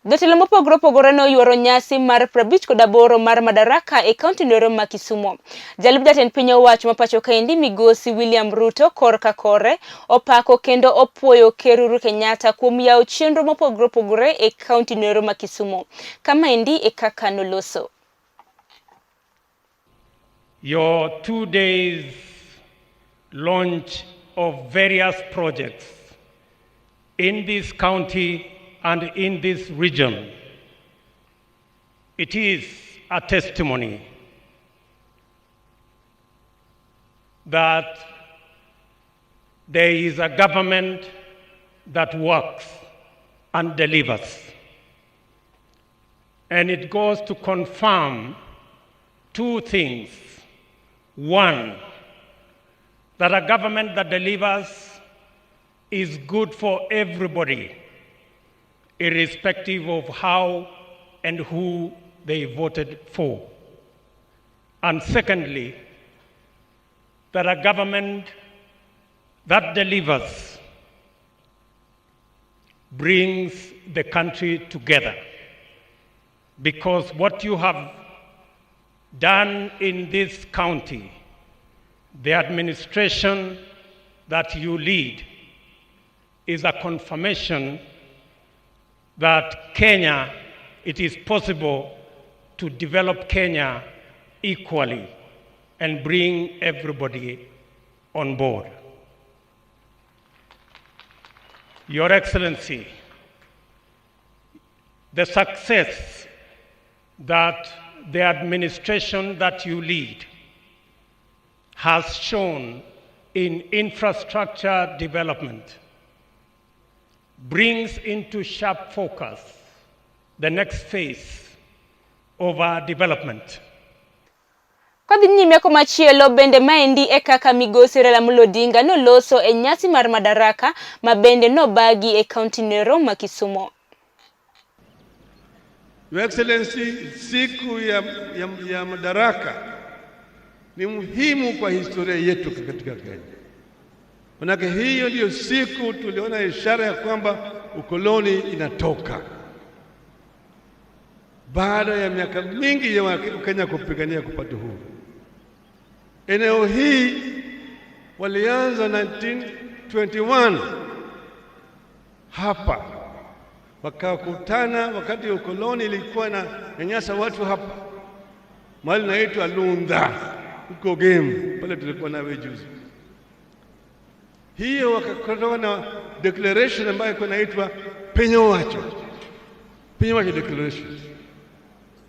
Jotelo mopogore opogore noyuoro nyasi mar 58 mar Madaraka e kaunti noero ma Kisumo. Jalup jatend piny owacho ma pacho kaendi Migosi William Ruto kor ka kore opako kendo opuoyo Ker Uhuru Kenyatta kuom yawo chenro mopogore opogore e kaunti noero ma Kisumo. Kamaendi e kaka noloso. Your 2 days launch of various projects in this county and in this region, it is a testimony that there is a government that works and delivers. And it goes to confirm two things. One, that a government that delivers is good for everybody, irrespective of how and who they voted for. And secondly, that a government that delivers brings the country together. Because what you have done in this county, the administration that you lead, is a confirmation that Kenya, it is possible to develop Kenya equally and bring everybody on board. Your Excellency, the success that the administration that you lead has shown in infrastructure development brings into sharp focus the next phase of our development. Kodhi nyime komachielo bende maendi e kaka migosi Raila Amolo Odinga noloso e nyasi mar Madaraka ma bende nobagi e kaunti nero ma Kisumo. Your Excellency, siku ya Madaraka ni muhimu kwa historia yetu katika Kenya. Manake hiyo ndiyo siku tuliona ishara ya kwamba ukoloni inatoka baada ya miaka mingi ya Kenya kupigania kupata uhuru. Eneo hii walianza 1921 hapa wakakutana, wakati ukoloni ilikuwa na nyanyasa watu hapa mahali naitwa Lunda huko Gem, pale tulikuwa nawe juzi. Hiyo wakatoka na declaration ambayo ilikuwa inaitwa Piny Owacho, Piny Owacho Declaration.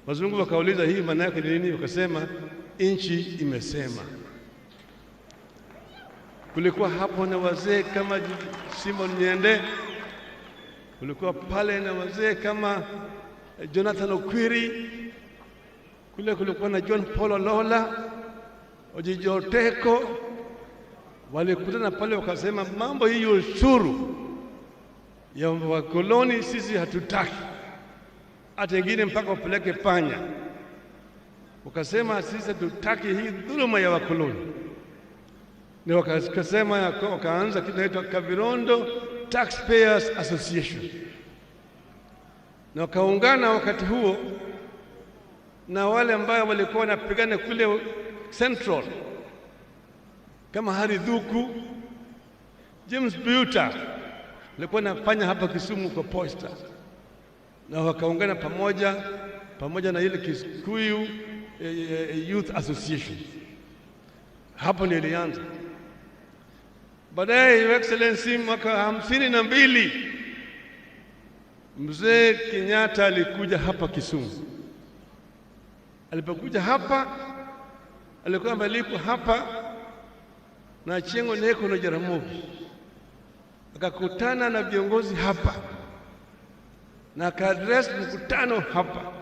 Wazungu wakauliza hii maana yake ni nini? Wakasema nchi imesema. Kulikuwa hapo na wazee kama Simon Nyende, kulikuwa pale na wazee kama Jonathan Okwiri, kule kulikuwa na John Paul Olola, Ojijo Oteko. Walikutana pale wakasema, mambo hii ushuru ya wakoloni sisi hatutaki, hata ingine mpaka wapeleke panya. Wakasema sisi hatutaki hii dhuluma ya wakoloni, ni wakasema, wakaanza kitu inaitwa Kavirondo Taxpayers Association, na wakaungana wakati huo na wale ambao walikuwa wanapigana kule Central kama Harry Thuku, James Biuta alikuwa anafanya hapa Kisumu kwa posta, na wakaungana pamoja na ile Kikuyu Youth Association. Hapo ndio ilianza. Baadaye, Your Excellency, mwaka 52 Mzee Kenyatta alikuja hapa Kisumu. Alipokuja hapa alikuwa amealikwa hapa na Achieng' Oneko na Jaramogi, akakutana na viongozi hapa na akaaddress mkutano hapa.